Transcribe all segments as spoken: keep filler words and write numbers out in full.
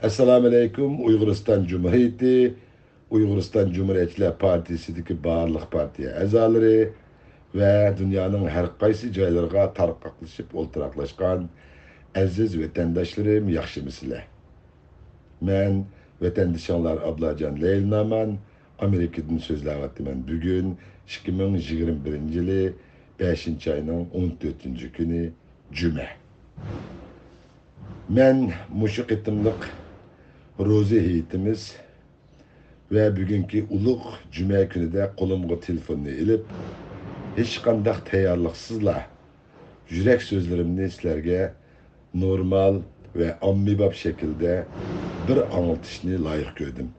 ئەسسالامۇئەلەيكۇم، ئۇيغۇرىستان جۇمھۇرىيىتى، ئۇيغۇرىستان جۇمھۇرىيەتچىلەر پارتىيىسىدىكى بارلىق پارتىيە ئەزالىرى ۋە دۇنيانىڭ ھەر قايسى جايلىرىغا تارقاقلىشىپ ئولتۇراقلاشقان ئەزىز ۋەتەنداشلىرىم، ياخشىمۇسىلەر؟ مەن ۋەتەندىشىڭلار ئابلاجان لەيلىنامان، ئامېرىكىدىن سۆزلەۋاتىمەن. بۈگۈن ئىككى مىڭ يىگىرمە بىرىنچى يىلى بەشىنچى ئاينىڭ ئون تۆتىنچى كۈنى، جۈمە. مەن مۇشۇ قېتىملىق روزا ھېيتىمىز ۋە بۈگۈنكى ئۇلۇغ جۈمە كۈنىدە قولۇمغا تېلېفوننى ئېلىپ، ھېچقانداق تەييارلىقسىزلا يۈرەك سۆزلىرىمنى سىلەرگە نورمال ۋە ئاممىباب شەكىلدە بىر ئاڭلىتىشنى لايىق كۆردۈم.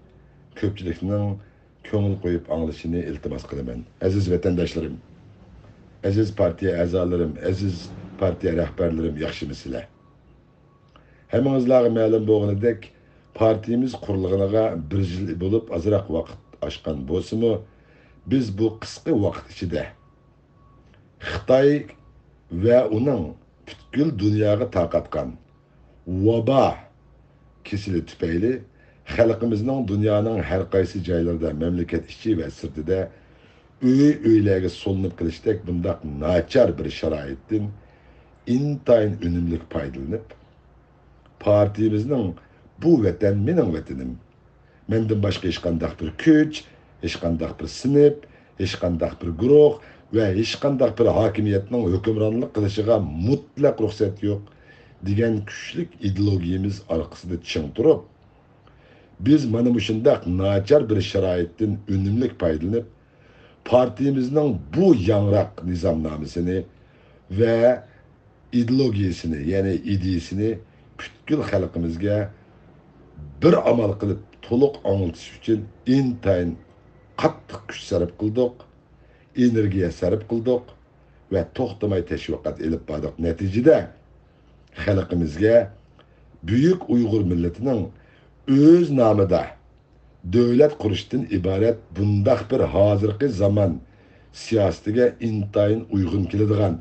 كۆپچىلىكنىڭ كۆڭۈل قويۇپ ئاڭلىشىنى ئىلتىماس قىلىمەن. ئەزىز ۋەتەنداشلىرىم، ئەزىز پارتىيە ئەزالىرىم، ئەزىز پارتىيە رەھبەرلىرىم، ياخشىمۇسىلەر؟ ھەممىڭىزلارغا مەلۇم بولغىنىدەك، پارتىيىمىز قۇرۇلغىنىغا بىر يىل بولۇپ ئازراق ۋاقىت ئاشقان بولسىمۇ، بىز بۇ قىسقا ۋاقىت ئىچىدە خىتاي ۋە ئۇنىڭ پۈتكۈل دۇنياغا تارقاتقان ۋابا كېسىلى تۈپەيلى خەلقىمىزنىڭ دۇنيانىڭ ھەر قايسى جايلىرىدا، مەملىكەت ئىچى ۋە سىرتىدا ئۆي-ئۆيلەرگە سولىنىپ قېلىشتەك بۇنداق ناچار بىر شارائىتتىن ئىنتايىن ئۈنۈملۈك پايدىلىنىپ، پارتىيىمىزنىڭ «بۇ ۋەتەن مېنىڭ ۋەتىنىم، مەندىن باشقا ھېچقانداق بىر كۈچ، ھېچقانداق بىر سىنىپ، ھېچقانداق بىر گۇرۇھ ۋە ھېچقانداق بىر ھاكىمىيەتنىڭ ھۆكۈمرانلىق قىلىشىغا مۇتلەق رۇخسەت يوق» دېگەن كۈچلۈك ئىدېئولوگىيىمىز ئارقىسىدا چىڭ تۇرۇپ، بىز مانا مۇشۇنداق ناچار بىر شارائىتتىن ئۈنۈملۈك پايدىلىنىپ، پارتىيىمىزنىڭ بۇ ياڭراق نىزامنامىسىنى ۋە ئىدېئولوگىيىسىنى، يەنى ئىدىيىسىنى پۈتكۈل خەلقىمىزگە بىر ئامال قىلىپ تولۇق ئاڭلىتىش ئۈچۈن ئىنتايىن قاتتىق كۈچ سەرپ قىلدۇق، ئېنېرگىيە سەرپ قىلدۇق ۋە توختىماي تەشۋىقات ئېلىپ باردۇق. نەتىجىدە، خەلقىمىزگە بۈيۈك ئۇيغۇر مىللىتىنىڭ ئۆز نامىدا دۆلەت قۇرۇشتىن ئىبارەت بۇنداق بىر ھازىرقى زامان سىياسىتىگە ئىنتايىن ئۇيغۇن كېلىدىغان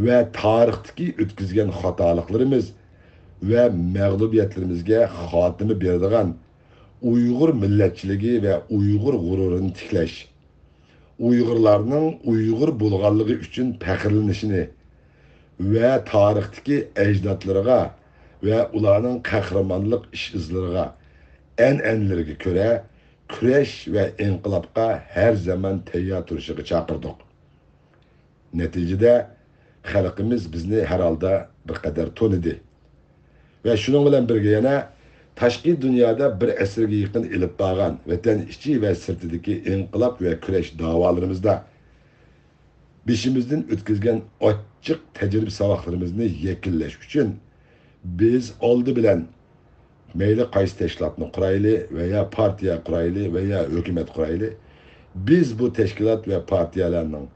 ۋە تارىختىكى ئۆتكۈزگەن خاتالىقلىرىمىز ۋە مەغلۇبىيەتلىرىمىزگە خاتىمە بېرىدىغان ئۇيغۇر مىللەتچىلىكى ۋە ئۇيغۇر غۇرۇرىنى تىكلەش، ئۇيغۇرلارنىڭ ئۇيغۇر بولغانلىقى ئۈچۈن پەخىرلىنىشىنى ۋە تارىختىكى ئەجدادلىرىغا ۋە ئۇلارنىڭ قەھرىمانلىق ئىش-ئىزلىرىغا، ئەنئەنىلىرىگە كۆرە كۈرەش ۋە ئىنقىلابقا ھەر زامان تەييار تۇرۇشىغا چاقىردۇق. نەتىجىدە، خەلقىمىز بىزنى ھەر ھالدا بىر قەدەر تونۇدى. ۋە شۇنىڭ بىلەن بىرگە يەنە تاشقى دۇنيادا بىر ئەسىرگە يېقىن ئېلىپ بارغان ۋەتەن ئىچى ۋە سىرتىدىكى ئىنقىلاب ۋە كۈرەش داۋالىرىمىزدا بېشىمىزدىن ئۆتكۈزگەن ئاچچىق تەجرىبە ساۋاقلىرىمىزنى يەكۈنلەش ئۈچۈن، بىز ئالدى بىلەن مەيلى قايسى تەشكىلاتنى قۇرايلى ۋە يا پارتىيە قۇرايلى ۋە يا ھۆكۈمەت قۇرايلى، بىز بۇ تەشكىلات ۋە پارتىيەلەرنىڭ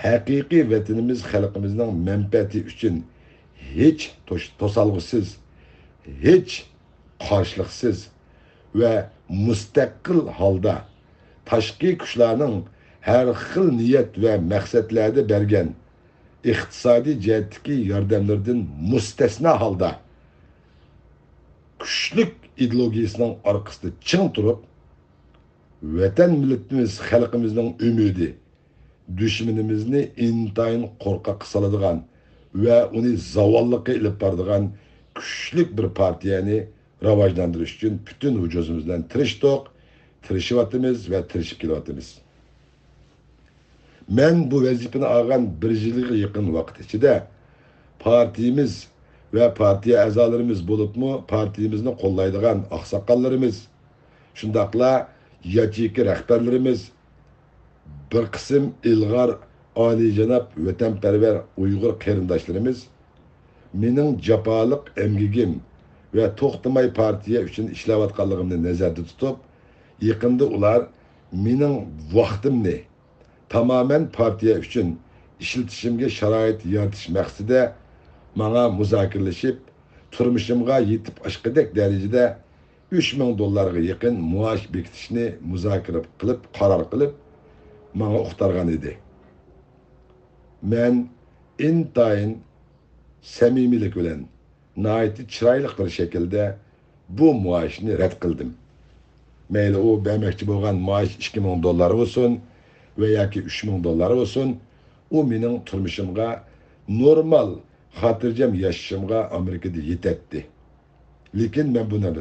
ھەقىقىي ۋەتىنىمىز، خەلقىمىزنىڭ مەنپەئەتى ئۈچۈن ھېچ توش-، توسالغۇسىز، ھېچ قارشىلىقسىز ۋە مۇستەقىل ھالدا تاشقى كۈچلەرنىڭ ھەر خىل نىيەت ۋە مەقسەتلەردە بەرگەن ئىقتىسادىي جەھەتتىكى ياردەملىرىدىن مۇستەسنا ھالدا، كۈچلۈك ئىدېئولوگىيىسىنىڭ ئارقىسىدا چىڭ تۇرۇپ، ۋەتەن مىللىتىمىز، خەلقىمىزنىڭ ئۈمىدى، دۈشمىنىمىزنى ئىنتايىن قورقاققا سالىدىغان ۋە ئۇنى زاۋاللىققا ئېلىپ بارىدىغان كۈچلۈك بىر پارتىيەنى راۋاجلاندۇرۇش ئۈچۈن پۈتۈن ۋۇجۇدىمىز بىلەن تىرىشتۇق، تىرىشىۋاتىمىز ۋە تىرىشىپ كېلىۋاتىمىز. مەن بۇ ۋەزىپىنى ئالغان بىر يىلغا يېقىن ۋاقىت ئىچىدە پارتىيىمىز ۋە پارتىيە ئەزالىرىمىز، بولۇپمۇ پارتىيىمىزنى قوللايدىغان ئاقساقاللىرىمىز، شۇنداقلا ياچېيكا رەھبەرلىرىمىز، بىر قىسىم ئىلغار ئالىيجاناب ۋەتەنپەرۋەر ئۇيغۇر قېرىنداشلىرىمىز مېنىڭ جاپالىق ئەمگىكىم ۋە توختىماي پارتىيە ئۈچۈن ئىشلەۋاتقانلىقىمنى نەزەردە تۇتۇپ، يېقىندا ئۇلار مېنىڭ ۋاقتىمنى تامامەن پارتىيە ئۈچۈن ئىشلىتىشىمگە شارائىت يارىتىش مەقسىتىدە ماڭا مۇزاكىرىلىشىپ، تۇرمۇشۇمغا يېتىپ ئاشقۇدەك دەرىجىدە ئۈچ مىڭ دوللارغا يېقىن مائاش بېكىتىشنى مۇزاكىرە قىلىپ، قارار قىلىپ، ماڭا ئۇقتۇرغان ئىدى. مەن ئىنتايىن سەمىمىيلىك بىلەن، ناھايىتى چىرايلىق بىر شەكىلدە بۇ مائاشنى رەت قىلدىم. مەيلى ئۇ بەرمەكچى بولغان مائاش ئىككى مىڭ دوللار بولسۇن ۋە ياكى ئۈچ مىڭ دوللار بولسۇن، ئۇ مېنىڭ تۇرمۇشۇمغا نورمال، خاتىرجەم ياشىشىمغا ئامېرىكىدا يېتەتتى. لېكىن مەن بۇنى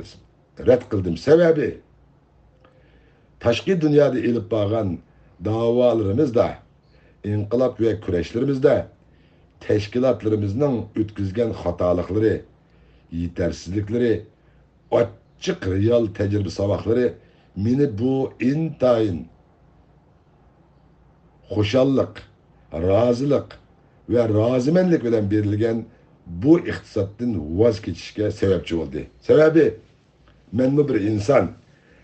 رەت قىلدىم. سەۋەبى، تاشقى دۇنيادا ئېلىپ بارغان داۋالىرىمىزدا، ئىنقىلاب ۋە كۈرەشلىرىمىزدە تەشكىلاتلىرىمىزنىڭ ئۆتكۈزگەن خاتالىقلىرى، يېتەرسىزلىكلىرى، ئاچچىق رېئال تەجرىبە ساۋاقلىرى مېنى بۇ ئىنتايىن خۇشاللىق، رازىلىق ۋە رازىمەنلىك بىلەن بېرىلگەن بۇ ئىقتىسادتىن ۋاز كېچىشكە سەۋەبچى بولدى. سەۋەبى، مەنمۇ بىر ئىنسان.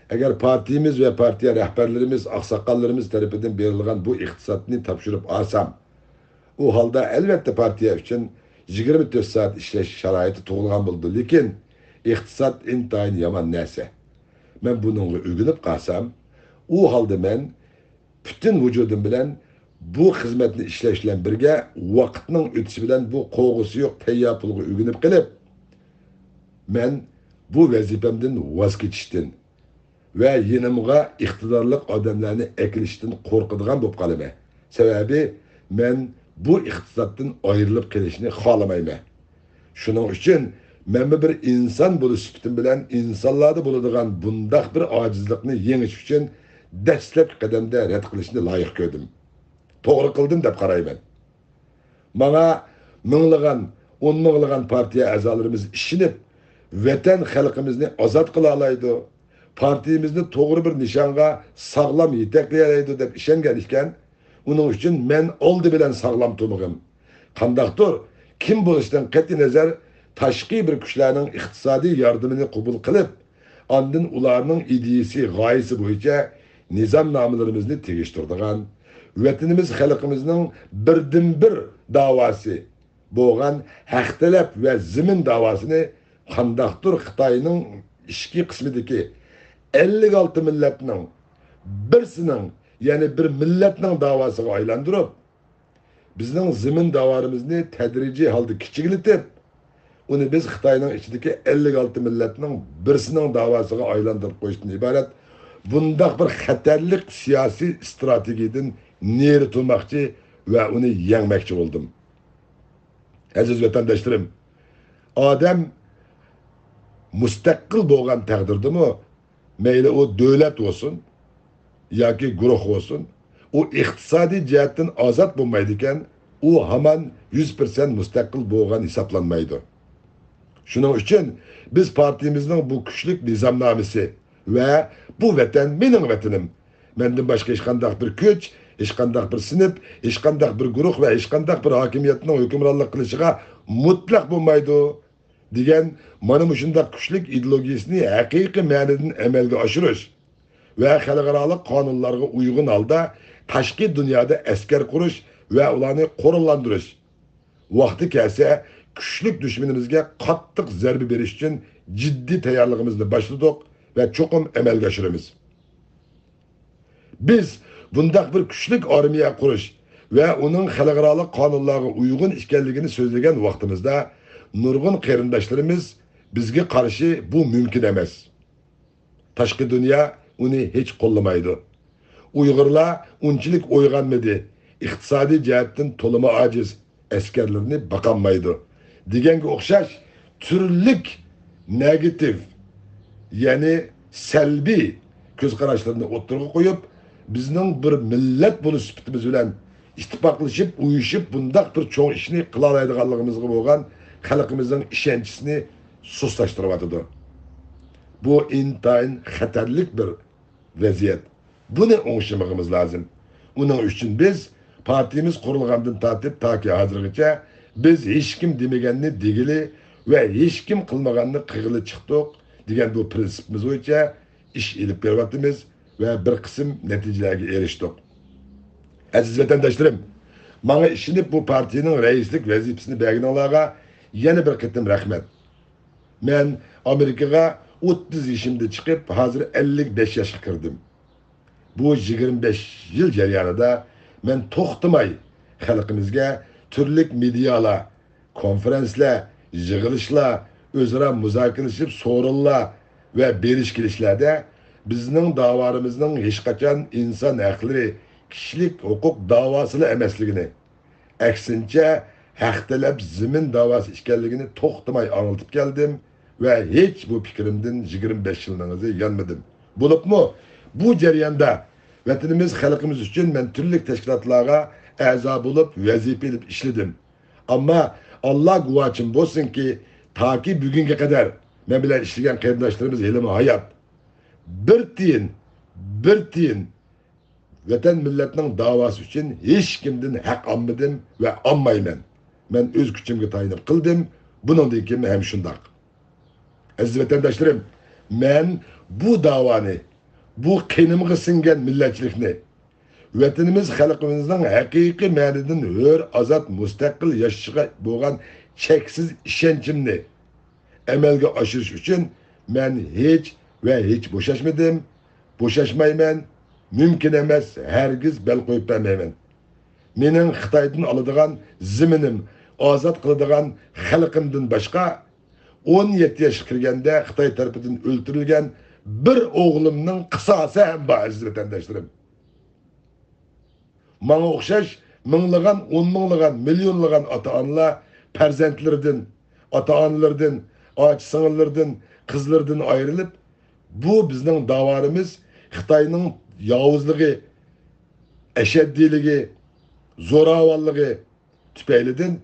ئەگەر پارتىيىمىز ۋە پارتىيە رەھبەرلىرىمىز، ئاقساقاللىرىمىز تەرىپىدىن بېرىلغان بۇ ئىقتىسادنى تاپشۇرۇپ ئالسام، ئۇ ھالدا ئەلۋەتتە پارتىيە ئۈچۈن يىگىرمە تۆت سائەت ئىشلەش شارائىتى تۇغۇلغان بولىدۇ. لېكىن ئىقتىساد ئىنتايىن يامان نەرسە. مەن بۇنىڭغا ئۆگىنىپ قالسام، ئۇ ھالدا مەن پۈتۈن ۋۇجۇدۇم بىلەن بۇ خىزمەتنى ئىشلەش بىلەن بىرگە، ۋاقىتنىڭ ئۆتۈشى بىلەن بۇ قوغۇسى يوق تەييار پۇلغا ئۆگىنىپ قېلىپ، مەن بۇ ۋەزىپەمدىن ۋاز كېچىشتىن ۋە يېنىمغا ئىقتىدارلىق ئادەملەرنى ئەكېلىشتىن قورقىدىغان بولۇپ قالىمەن. سەۋەبى، مەن بۇ ئىقتىسادتىن ئايرىلىپ قېلىشنى خالىمايمەن. شۇنىڭ ئۈچۈن مەنمۇ بىر ئىنسان بولۇش سۈپىتىم بىلەن ئىنسانلاردا بولىدىغان بۇنداق بىر ئاجىزلىقنى يېڭىش ئۈچۈن دەسلەپكى قەدەمدە رەت قىلىشنى لايىق كۆردۈم. توغرا قىلدىم دەپ قارايمەن. ماڭا مىڭلىغان، ئون مىڭلىغان پارتىيە ئەزالىرىمىز ئىشىنىپ، ۋەتەن خەلقىمىزنى ئازاد قىلالايدۇ، پارتىيىمىزنى توغرا بىر نىشانغا ساغلام يېتەكلىيەلەيدۇ دەپ ئىشەنگەن ئىكەن، ئۇنىڭ ئۈچۈن مەن ئالدى بىلەن ساغلام تۇرمىغىن. قانداقتۇر، كىم بولۇشىدىن قەتئىينەزەر، تاشقى بىر كۈچلەرنىڭ ئىقتىسادىي ياردىمىنى قوبۇل قىلىپ، ئاندىن ئۇلارنىڭ ئىدىيىسى، غايىسى بويىچە نىزامنامىلىرىمىزنى تېگىشتۈرىدىغان، ۋەتىنىمىز خەلقىمىزنىڭ بىردىنبىر داۋاسى بولغان ھەق تەلەپ ۋە زېمىن داۋاسىنى قانداقتۇر خىتاينىڭ ئىچكى قىسمىدىكى ئەللىك ئالتە مىللەتنىڭ بىرسىنىڭ، يەنى بىر مىللەتنىڭ داۋاسىغا ئايلاندۇرۇپ، بىزنىڭ زېمىن داۋالىرىمىزنى تەدرىجىي ھالدا كىچىكلىتىپ، ئۇنى بىز خىتاينىڭ ئىچىدىكى ئەللىك ئالتە مىللەتنىڭ بىرسىنىڭ داۋاسىغا ئايلاندۇرۇپ قويۇشتىن ئىبارەت بۇنداق بىر خەتەرلىك سىياسىي ئىستراتېگىيىدىن نېرى تۇرماقچى ۋە ئۇنى يەڭمەكچى بولدۇم. ئەزىز ۋەتەنداشلىرىم، ئادەم مۇستەقىل بولغان تەقدىردىمۇ، مەيلى ئۇ دۆلەت بولسۇن ياكى گۇرۇھ بولسۇن، ئۇ ئىقتىسادىي جەھەتتىن ئازاد بولمايدىكەن، ئۇ ھامان يۈز پىرسەنت مۇستەقىل بولغان ھېسابلانمايدۇ. شۇنىڭ ئۈچۈن بىز پارتىيىمىزنىڭ بۇ كۈچلۈك نىزامنامىسى ۋە «بۇ ۋەتەن مېنىڭ ۋەتىنىم، مەندىن باشقا ھېچقانداق بىر كۈچ، ھېچقانداق بىر سىنىپ، ھېچقانداق بىر گۇرۇھ ۋە ھېچقانداق بىر ھاكىمىيەتنىڭ ھۆكۈمرانلىق قىلىشىغا مۇتلەق بولمايدۇ» دېگەن مانا مۇشۇنداق كۈچلۈك ئىدېئولوگىيىسىنى ھەقىقىي مەنىدىن ئەمەلگە ئاشۇرۇش ۋە خەلقئارالىق قانۇنلارغا ئۇيغۇن ھالدا تاشقى دۇنيادا ئەسكەر قۇرۇش ۋە ئۇلارنى قوراللاندۇرۇش، ۋاقتى كەلسە كۈچلۈك دۈشمىنىمىزگە قاتتىق زەربە بېرىش ئۈچۈن جىددىي تەييارلىقىمىزنى باشلىدۇق ۋە چوقۇم ئەمەلگە ئاشۇرىمىز. بىز بۇنداق بىر كۈچلۈك ئارمىيە قۇرۇش ۋە ئۇنىڭ خەلقئارالىق قانۇنلارغا ئۇيغۇن ئىكەنلىكىنى سۆزلىگەن ۋاقتىمىزدا، نۇرغۇن قېرىنداشلىرىمىز بىزگە قارشى «بۇ مۇمكىن ئەمەس. تاشقى دۇنيا ئۇنى ھېچ قوللىمايدۇ. ئۇيغۇرلار ئۇنچىلىك ئويغانمىدى، ئىقتىسادىي جەھەتتىن تولىمۇ ئاجىز، ئەسكەرلىرىنى باقالمايدۇ» دېگەنگە ئوخشاش تۈرلۈك نېگاتىپ، يەنى سەلبىي كۆز قاراشلىرىنى ئوتتۇرىغا قويۇپ، بىزنىڭ بىر مىللەت بولۇش سۈپىتىمىز بىلەن ئىتتىپاقلىشىپ، ئۇيۇشۇپ بۇنداق بىر چوڭ ئىشنى قىلالايدىغانلىقىمىزغا بولغان خەلقىمىزنىڭ ئىشەنچىسىنى سۇسلاشتۇرۇۋاتىدۇ. بۇ ئىنتايىن خەتەرلىك بىر ۋەزىيەت. بۇنى ئوڭشىمىغىمىز لازىم. ئۇنىڭ ئۈچۈن بىز پارتىيىمىز قۇرۇلغاندىن تارتىپ تاكى ھازىرغىچە بىز «ھېچكىم دېمىگەننى دېگىلى ۋە ھېچكىم قىلمىغاننى قىلغىلى چىقتۇق» دېگەن بۇ پىرىنسىپىمىز بويىچە ئىش ئېلىپ بېرىۋاتىمىز ۋە بىر قىسىم نەتىجىلەرگە ئېرىشتۇق. ئەزىز ۋەتەنداشلىرىم، ماڭا ئىشىنىپ بۇ پارتىيىنىڭ رەئىسلىك ۋەزىپىسىنى بەرگىنىڭلارغا يەنە بىر قېتىم رەھمەت. مەن ئامېرىكىغا ئوتتۇز يېشىمدا چىقىپ، ھازىر ئەللىك بەش ياشقا كىردىم. بۇ يىگىرمە بەش يىل جەريانىدا مەن توختىماي خەلقىمىزگە تۈرلۈك مېدىيالار، كونفېرانسلار، يىغىلىشلار، ئۆزئارا مۇزاكىرىلىشىپ، سورۇنلار ۋە بېرىش-كېلىشلەردە بىزنىڭ داۋالىرىمىزنىڭ ھېچقاچان ئىنسان ھەقلىرى، كىشىلىك ھوقۇق داۋاسىلا ئەمەسلىكىنى، ئەكسىنچە، ھەق تەلەپ زېمىن داۋاسى ئىكەنلىكىنى توختىماي ئاڭلىتىپ كەلدىم ۋە ھېچ بۇ پىكرىمدىن يىگىرمە بەش يىلنىڭ ئىزى يانمىدىم. بولۇپمۇ بۇ جەرياندا ۋەتىنىمىز، خەلقىمىز ئۈچۈن مەن تۈرلۈك تەشكىلاتلارغا ئەزا بولۇپ، ۋەزىپە ئېلىپ ئىشلىدىم. ئەمما ئاللا گۇۋاچىم بولسۇنكى، تاكى بۈگۈنگە قەدەر مەن بىلەن ئىشلىگەن قېرىنداشلىرىمىز ھېلىمۇ ھايات. بىر تىيىن، بىر تىيىن ۋەتەن مىللەتنىڭ داۋاسى ئۈچۈن ھېچكىمدىن ھەق ئالمىدىم ۋە ئالمايمەن. مەن ئۆز كۈچۈمگە تايىنىپ قىلدىم، بۇنىڭدىن كېيىن ھەم شۇنداق. ئەزىز ۋەتەنداشلىرىم، مەن بۇ داۋانى، بۇ قېنىمغا سىڭگەن مىللەتچىلىكنى، ۋەتىنىمىز، خەلقىمىزنىڭ ھەقىقىي مەنىدىن ھۆر، ئازاد، مۇستەقىل ياشىشىغا بولغان چەكسىز ئىشەنچىمنى ئەمەلگە ئاشۇرۇش ئۈچۈن مەن ھېچ ۋە ھېچ بوشاشمىدىم، بوشاشمايمەن، مۇمكىن ئەمەس، ھەرگىز بەل قويۇپ بەرمەيمەن. مېنىڭ خىتايدىن ئالىدىغان زېمىنىم، ئازاد قىلىدىغان خەلقىمدىن باشقا، ئون يەتتە ياشقا كىرگەندە خىتاي تەرىپىدىن ئۆلتۈرۈلگەن بىر ئوغلۇمنىڭ قىساسى ھەم بار، ئەزىز ۋەتەنداشلىرىم. ماڭا ئوخشاش مىڭلىغان، ئون مىڭلىغان، مىليونلىغان ئاتا-ئانىلار پەرزەنتلىرىدىن، ئاتا-ئانىلىرىدىن، ئاچا-سىڭىللىرىدىن، قىزلىرىدىن ئايرىلىپ، بۇ بىزنىڭ داۋالىرىمىز خىتاينىڭ ياۋۇزلۇقى، ئەشەددىيلىكى، زوراۋانلىقى تۈپەيلىدىن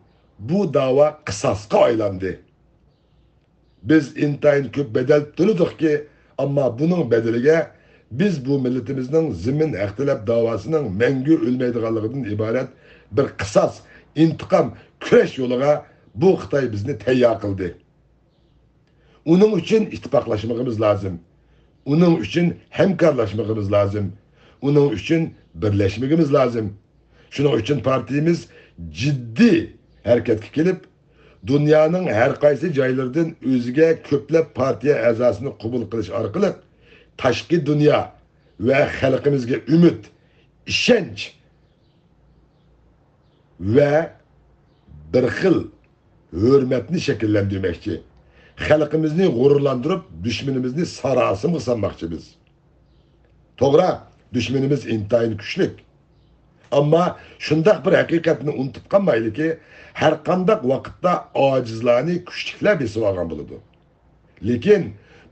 بۇ داۋا قىساسقا ئايلاندى. بىز ئىنتايىن كۆپ بەدەل تۆلىدۇقكى، ئەمما بۇنىڭ بەدىلىگە بىز بۇ مىللىتىمىزنىڭ زېمىن ھەق تەلەپ داۋاسىنىڭ مەڭگۈ ئۆلمەيدىغانلىقىدىن ئىبارەت بىر قىساس، ئىنتىقام، كۈرەش يولىغا بۇ خىتاي بىزنى تەييار قىلدى. ئۇنىڭ ئۈچۈن ئىتتىپاقلاشمىقىمىز لازىم. ئۇنىڭ ئۈچۈن ھەمكارلاشمىقىمىز لازىم. ئۇنىڭ ئۈچۈن بىرلەشمىكىمىز لازىم. شۇنىڭ ئۈچۈن پارتىيىمىز جىددىي ھەرىكەتكە كېلىپ، دۇنيانىڭ ھەر قايسى جايلىرىدىن ئۆزىگە كۆپلەپ پارتىيە ئەزاسىنى قوبۇل قىلىش ئارقىلىق، تاشقى دۇنيا ۋە خەلقىمىزگە ئۈمىد، ئىشەنچ ۋە بىر خىل ھۆرمەتنى شەكىللەندۈرمەكچى. خەلقىمىزنى غۇرۇرلاندۇرۇپ، دۈشمىنىمىزنى ساراسىمىغا سالماقچى بىز. توغرا، دۈشمىنىمىز ئىنتايىن كۈچلۈك. ئەمما شۇنداق بىر ھەقىقەتنى ئۇنتۇپ قالمايلىكى، ھەرقانداق ۋاقىتتا ئاجىزلارنى كۈچلۈكلەر بېسىۋالغان بولىدۇ. لېكىن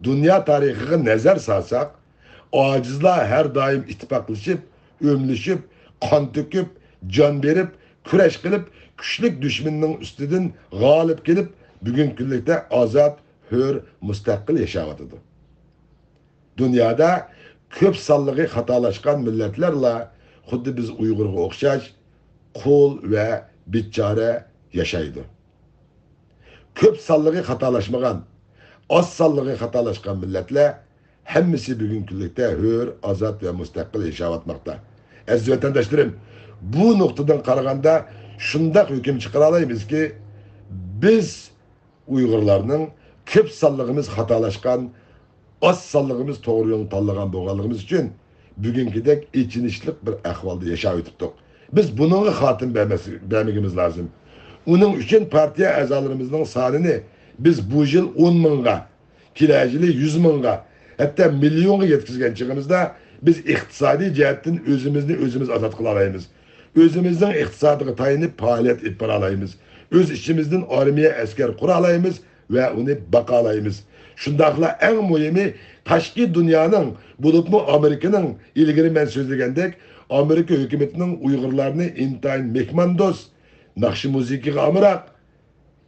دۇنيا تارىخىغا نەزەر سالساق، ئاجىزلار ھەر دائىم ئىتتىپاقلىشىپ، ئۆملىشىپ، قان تۆكۈپ، جان بېرىپ، كۈرەش قىلىپ، كۈچلۈك دۈشمىنىنىڭ ئۈستىدىن غالىب كېلىپ، بۈگۈنكى كۈنلۈكتە ئازاد، ھۆر، مۇستەقىل ياشاۋاتىدۇ. دۇنيادا كۆپ سانلىقى خاتالاشقان مىللەتلەرلا خۇددى بىز ئۇيغۇرغا ئوخشاش قۇل ۋە بىچارە ياشايدۇ. كۆپ سانلىقى خاتالاشمىغان، ئاز سانلىقى خاتالاشقان مىللەتلەر ھەممىسى بۈگۈنكى كۈنلۈكتە ھۆر، ئازاد ۋە مۇستەقىل ياشاۋاتماقتا. ئەزىز ۋەتەنداشلىرىم، بۇ نۇقتىدىن قارىغاندا شۇنداق ھۆكۈم چىقىرالايمىزكى، بىز ئۇيغۇرلارنىڭ كۆپ سانلىقىمىز خاتالاشقان، ئاز سانلىقىمىز توغرا يولنى تاللىغان بولغانلىقىمىز ئۈچۈن بۈگۈنكىدەك ئېچىنىشلىق بىر ئەھۋالدا ياشاۋېتىپتۇق. بىز بۇنىڭغا خاتىمە بەرمەس-، بەرمىگىمىز لازىم. ئۇنىڭ ئۈچۈن پارتىيە ئەزالىرىمىزنىڭ سانىنى بىز بۇ يىل ئون مىڭغا، كېلەر يىلى يۈز مىڭغا، ھەتتا مىليونغا يەتكۈزگەن چېغىمىزدا، بىز ئىقتىسادىي جەھەتتىن ئۆزىمىزنى ئۆزىمىز ئازاد قىلالايمىز. ئۆزىمىزنىڭ ئىقتىسادىغا تايىنىپ پائالىيەت ئېلىپ بارالايمىز. ئۆز ئىچىمىزدىن ئارمىيە، ئەسكەر قۇرالايمىز ۋە ئۇنى باقالايمىز. شۇنداقلا ئەڭ مۇھىمى، تاشقى دۇنيانىڭ، بولۇپمۇ ئامېرىكىنىڭ، ئىلگىرى مەن سۆزلىگەندەك، ئامېرىكا ھۆكۈمىتىنىڭ ئۇيغۇرلارنى ئىنتايىن مېھماندوست، ناخشا مۇزىكىغا ئامراق،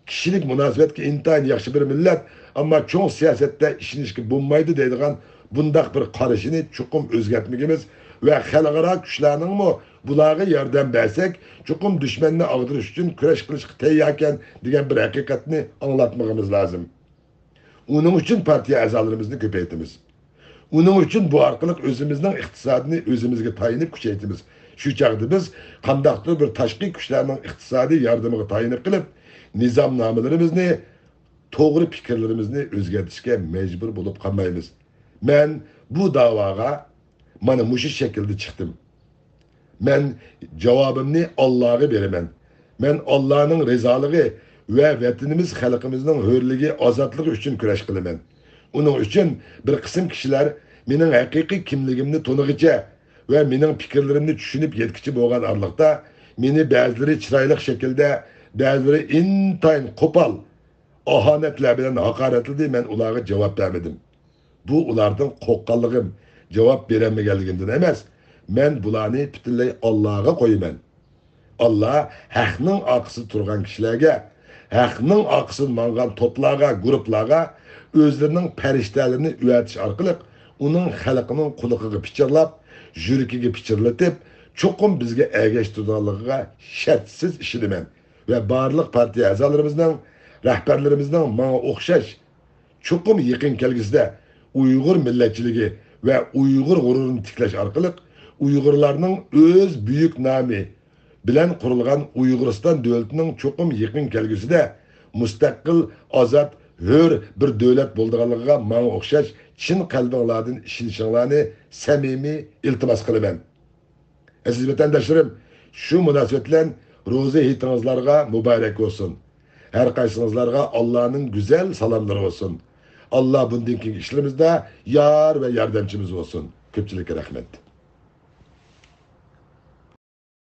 كىشىلىك مۇناسىۋەتكە ئىنتايىن ياخشى بىر مىللەت، ئەمما چوڭ سىياسەتتە ئىشىنىشكە بولمايدۇ دەيدىغان بۇنداق بىر قارىشىنى چوقۇم ئۆزگەرتمىگىمىز ۋە خەلقئارا كۈچلەرنىڭمۇ بۇلارغا ياردەم بەرسەك، چوقۇم دۈشمەننى ئاغدۇرۇش ئۈچۈن كۈرەش قىلىشقا تەيياركەن دېگەن بىر ھەقىقەتنى ئاڭلاتمىغىمىز لازىم. ئۇنىڭ ئۈچۈن پارتىيە ئەزالىرىمىزنى كۆپەيتىمىز. ئۇنىڭ ئۈچۈن بۇ ئارقىلىق ئۆزىمىزنىڭ ئىقتىسادىنى ئۆزىمىزگە تايىنىپ كۈچەيتىمىز. شۇ چاغدا بىز قانداقتۇر بىر تاشقى كۈچلەرنىڭ ئىقتىسادىي ياردىمىغا تايىنىپ قېلىپ، نىزامنامىلىرىمىزنى، توغرا پىكىرلىرىمىزنى ئۆزگەرتىشكە مەجبۇر بولۇپ قالمايمىز. مەن بۇ داۋاغا مانا مۇشۇ شەكىلدە چىقتىم. مەن جاۋابىمنى ئاللاغا بېرىمەن. مەن ئاللانىڭ رىزالىقى ۋە ۋەتىنىمىز خەلقىمىزنىڭ ھۆرلۈكى، ئازادلىقى ئۈچۈن كۈرەش قىلىمەن. ئۇنىڭ ئۈچۈن بىر قىسىم كىشىلەر مېنىڭ ھەقىقىي كىملىكىمنى تونۇغىچە ۋە مېنىڭ پىكىرلىرىمنى چۈشىنىپ يەتكۈچى بولغان ئارىلىقتا، مېنى بەزىلىرى چىرايلىق شەكىلدە، بەزىلىرى ئىنتايىن قوپال، ئاھانەتلەر بىلەن ھاقارەتلىدى، مەن ئۇلارغا جاۋاب بەرمىدىم. بۇ ئۇلاردىن قورققانلىقىم، جاۋاب بېرەلمىگەنلىكىمدىن ئەمەس، مەن بۇلارنى پۈتۈنلەي ئاللاغا قويىمەن. ئاللا ھەقنىڭ ئارقىسىدا تۇرغان كىشىلەرگە، ھەقنىڭ ئارقىسىدا ماڭغان توپلارغا، گۇرۇپلارغا ئۆزلىرىنىڭ پەرىشتەلىرىنى ئەۋەتىش ئارقىلىق ئۇنىڭ خەلقىنىڭ قۇلىقىغا پىچىرلاپ، يۈرىكىگە پىچىرلىتىپ، چوقۇم بىزگە ئەگەشتۈرىدىغانلىقىغا شەرتسىز ئىشىنىمەن ۋە بارلىق پارتىيە ئەزالىرىمىزنىڭ، رەھبەرلىرىمىزنىڭ ماڭا ئوخشاش چوقۇم يېقىن كەلگۈسىدە ئۇيغۇر مىللەتچىلىكى ۋە ئۇيغۇر غۇرۇرىنى تىكلەش ئارقىلىق ئۇيغۇرلارنىڭ ئۆز بۈيۈك نامى بىلەن قۇرۇلغان ئۇيغۇرىستان دۆلىتىنىڭ چوقۇم يېقىن كەلگۈسىدە مۇستەقىل، ئازاد، ھۆر بىر دۆلەت بولىدىغانلىقىغا ماڭا ئوخشاش چىن قەلبىڭلاردىن ئىشىنىشىڭلارنى سەمىمىي ئىلتىماس قىلىمەن. ئەزىز ۋەتەنداشلىرىم، شۇ مۇناسىۋەت بىلەن روزا ھېيتىڭىزلارغا مۇبارەك بولسۇن. ھەر قايسىڭىزلارغا ئاللانىڭ گۈزەل سالاملىرى بولسۇن. ئاللا بۇندىن كېيىنكى ئىشلىرىمىزدا يار ۋە ياردەمچىمىز بولسۇن. كۆپچىلىككە رەھمەت.